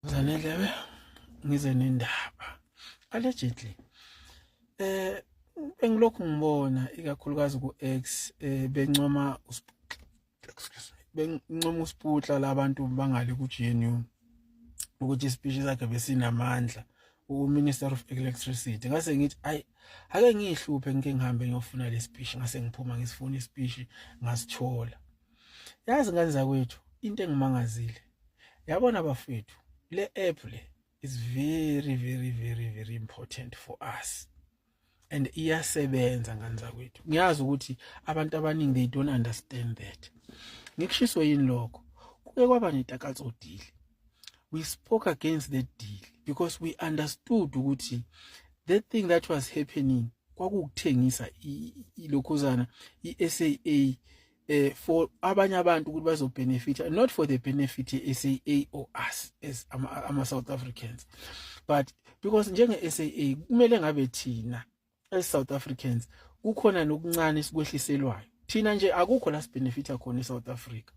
Zanendlebe ngize nendaba. Allegedly bengilokhu ngibona ikakhulukazi ku-X bencoma, excuse me, bencoma uSputla labantu bangale ku-GNU ukuthi ispeech sakhe besinamandla, u-Minister of Electricity. Ngase ngithi, ayi, ake ngiyihluphe, ngike ngihambe ngiyofuna le speech. Ngase ngiphuma ngisifuna ispeech, ngasithola. Yazi ngane zakwethu, into engimangazile, yabona bafethu, le app le is very, very, very, very important for us and iyasebenza, ngane zakwethu. Ngiyazi ukuthi abantu abaningi, they don't understand that. Ngikushiso yini lokho? Kuke kwaba neTakatso deal. We spoke against the deal because we understood ukuthi the thing that was happening kwakukuthengisa ilokhuzana i-SAA for abanye abantu ukuthi bazobenefita, not for the benefit ye-SAA or us as ama South Africans, but because njenge SAA kumele ngabe thina as South Africans kukhona nokuncane esikwehliselwayo. Thina nje akukho la sibenefita khona eSouth Africa,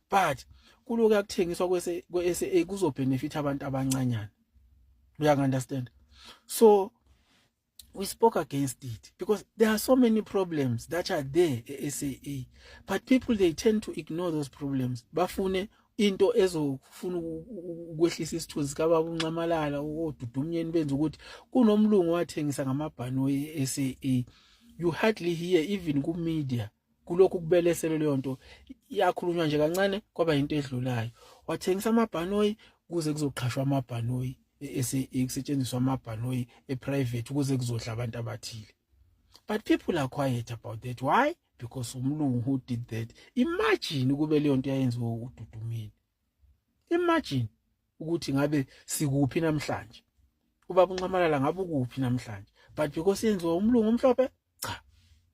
but kuloku yakuthengiswa kwe-SAA kuzobenefit abantu abancanyana, uya understand? So we spoke against it because there are so many problems that are there e-SAA, but people, they tend to ignore those problems, bafune into ezofuna ukwehlisa isithunzi kababa uNxamalala, oDudu Myeni, benza ukuthi kunomlungu wathengisa ngamabhanoyi e-SAA. You hardly hear even ku media kulokhu kubelesele leyo nto. Iyakhulunywa nje kancane, kwaba into edlulayo. Wathengisa amabhanoyi kuze kuzoqhashwa amabhanoyi e-SAA, kusetshenziswa amabhanoyi eprivate ukuze kuzodla abantu abathile, but people are quiet about that. Why? Because umlungu who did that. Imagine ukube leyo nto yayenziwa uDudu Myeni. Imagine ukuthi ngabe sikuphi namhlanje, ubaba uNxamalala ngabe ukuphi namhlanje? But because yenziwa umlungu omhlophe, cha,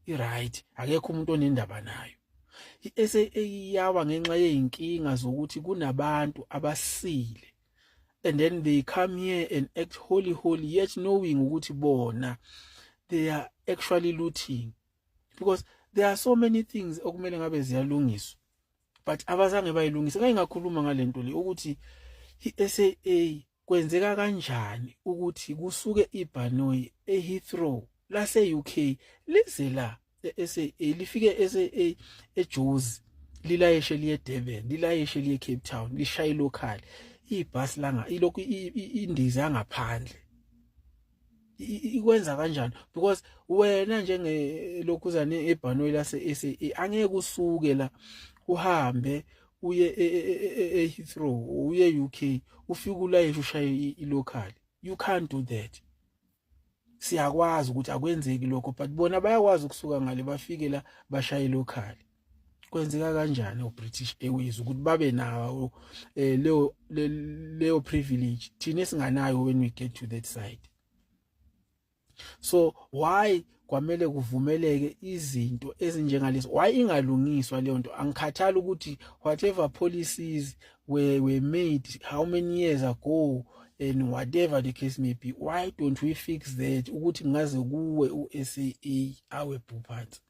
i-right, akekho umuntu onendaba nayo. I-SAA iyawa ngenxa yeyinkinga zokuthi kunabantu abasile and then they come here and act holy holy, yet knowing ukuthi bona they are actually looting, because there are so many things okumele ngabe ziyalungiswa but abazange bayilungise. Ngake ngakhuluma ngalento le ukuthi i-SAA kwenzeka kanjani ukuthi kusuke ibhanoyi eHeathrow lase UK lize la e-SAA, lifike e-SAA eJozi, lilayishe liye eDurban, lilayishe liye eCape Town, lishaye local ibhasi langa ilokhu indiza yangaphandle. Ikwenza kanjani? Because wena njenge lokhuzane ebhanoyi lase SAA angeke usuke la uhambe uye e-Heathrow, uye UK, ufike ulayishe ushaye ilocal. You can't do that. Siyakwazi ukuthi akwenzeki lokho, but bona bayakwazi ukusuka ngale bafike la bashaye local. Kwenzeka kanjani o-British Airways ukuthi babe nawo leyo privilege thina esinganayo when we get to that side? So why kwamele kuvumeleke izinto ezinjengalezi? Why ingalungiswa leyo nto? Angikhathali ukuthi whatever policies were made how many years ago and whatever the case may be, why don't we fix that ukuthi ngaze kuwe uSAA awe bhuphansi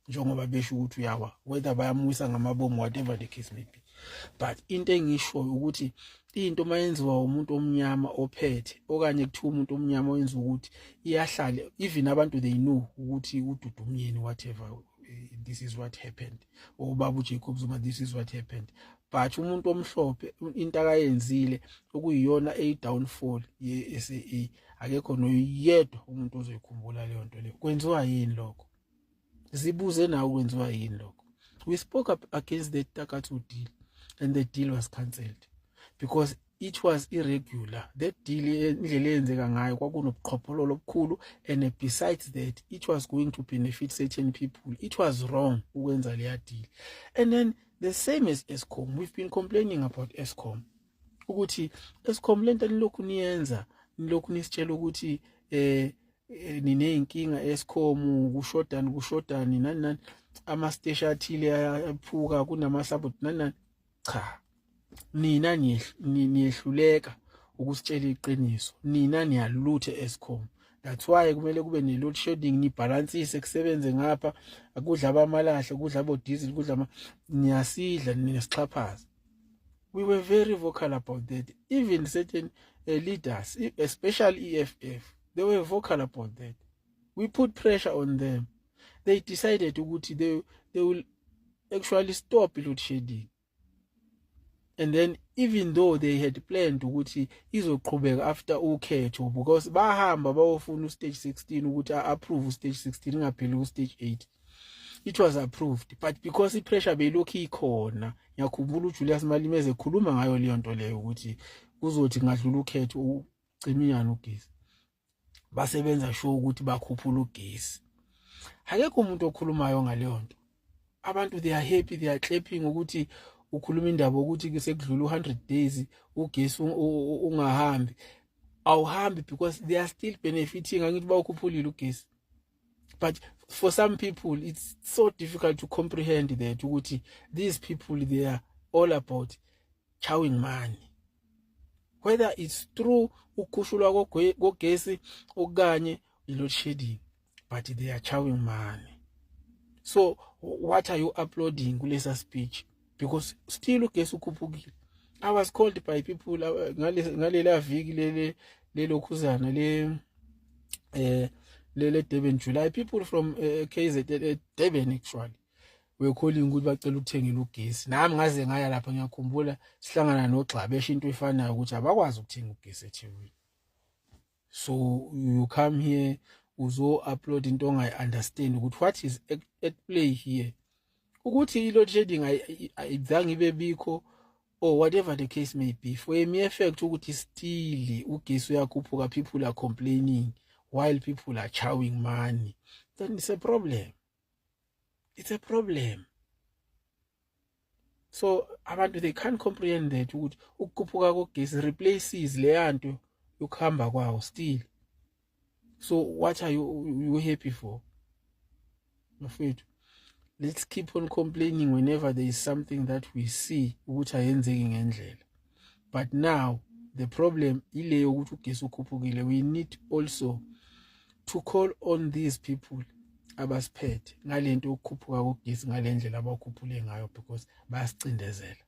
njengoba besho ukuthi uyawa, whether bayamwisa ngamabomu, whatever the case may be? But into engishoyo ukuthi into mayenziwa umuntu omnyama ophethe okanye kuthiwa umuntu omnyama oyenza ukuthi iyahlala, even abantu, they know ukuthi uDudu Myeni, whatever, this is what happened, ubaba uJacob Zuma, this is what happened, but umuntu omhlophe into akayenzile okuyiyona eyi downfall ye-SAA, akekho noyedwa umuntu ozoyikhumbula leyo nto leyo. Kwenziwa yini lokho? Zibuze nawe, kwenziwa yini lokho? We spoke up against the Takatso deal and the deal was cancelled because it was irregular, that deal. Indlela eyenzeka ngayo kwakunobuqhophololo obukhulu and besides that, it was going to benefit certain people. It was wrong ukwenza leya deal. And then the same as Eskom. We've been complaining about Eskom ukuthi Eskom, lento nilokhu niyenza, nilokhu nisitshela ukuthi nineyinkinga Eskom, kushodani, kushodani, nani nani, ama station athile ayaphuka, kunama sabot, nani nani. Cha, nina niyehluleka ukusitshela iqiniso. Nina niyalutha Eskom. That's why kumele kube ne load shedding, nibalansise, kusebenze ngapha akudla abamalahle, kudla abo diesel, kudla, niyasidla, niyasixhaphaza. We were very vocal about that. Even certain leaders, especially EFF, they were vocal about that. We put pressure on them. They decided ukuthi they will actually stop load shedding. And then even though they had planned ukuthi izoqhubeka after ukhetho, because bahamba bayofuna ustage 16 ukuthi a-approve ustage 16 ingapheli ku-stage 8. It was approved, but because i-pressure beyilokhu ikhona, ngiyakhumbula uJulius Malema ekhuluma ngayo leyo nto leyo ukuthi kuzothi ngadlula ukhetho uciminyana ugesi. Basebenza sure ukuthi bakhuphula ugesi. Akekho umuntu okhulumayo ngaleyo nto. Abantu, they are happy, they are clapping ukuthi ukhuluma indaba ukuthi sekudlula u100 days ugesi ungahambi, awuhambi, because they are still benefiting. Angithi bawukhuphulile ugesi? But for some people it's so difficult to comprehend that ukuthi these people, they are all about chowing money, whether it's through ukukhushulwa kogesi okanye i-load shedding, but they are chowing money. So what are you uploading kulesa speech? Because still ugesi ukhuphukile. I was called by people ngalela viki lele lelokhuzana le Durban July. People from KZN, Durban actually, were calling ukuthi bacela ukuthengela ugesi. Nami ngaze ngaya lapha. Ngiyakhumbula sihlangana noGxaba esho into efanayo ukuthi abakwazi ukuthenga ugesi eThekwini. So you come here uzo upload into ongayi understand ukuthi what is at play here, ukuthi i-load shedding ayizange ibe bikho or whatever the case may be. For a mere fact ukuthi still ugesi uyakhuphuka, people are complaining while people are chowing money, then it's a problem, it's a problem. So abantu, they can't comprehend that ukuthi ukukhuphuka kogesi replaces leyanto yokuhamba kwawo still. So what are you happy for, mfethu? Let's keep on complaining whenever there is something that we see ukuthi ayenzeki ngendlela. But now the problem ile yokuthi ugesi ukhuphukile. We need also to call on these people abasiphethe ngalento yokukhuphuka kogesi ngalendlela abawukhuphule ngayo, because bayasicindezela.